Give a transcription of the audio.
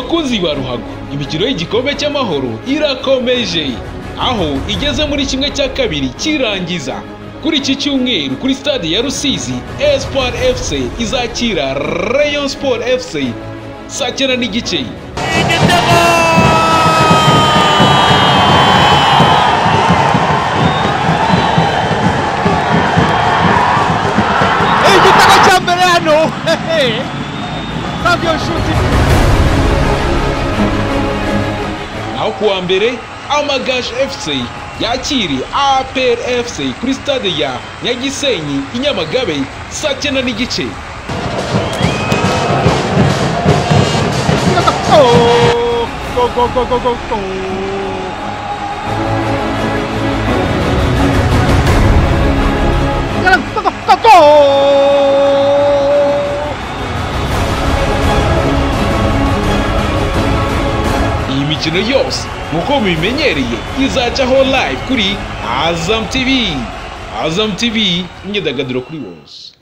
Bakunzi ba ruhago, imikino y'igikombe cy'amahoro irakomeje, aho igeze muri 1/2 kirangiza. Kuri iki cyumweru kuri stade ya Rusizi, Espoir FC izakira Rayon Sport FC saa 9:15. Igitego cya mbere hano Savio Nshuti. Naho kuwa mbere Amagaju FC yakiri APR FC kuri stade ya Nyagisenyi i Nyamagabe saa 9:15. Go go go go go go. Go go go go. Iyi mikino yose nk'uko mubimenyereye izacaho live kuri Azam TV. Azam TV, imyidagaduro kuri bose.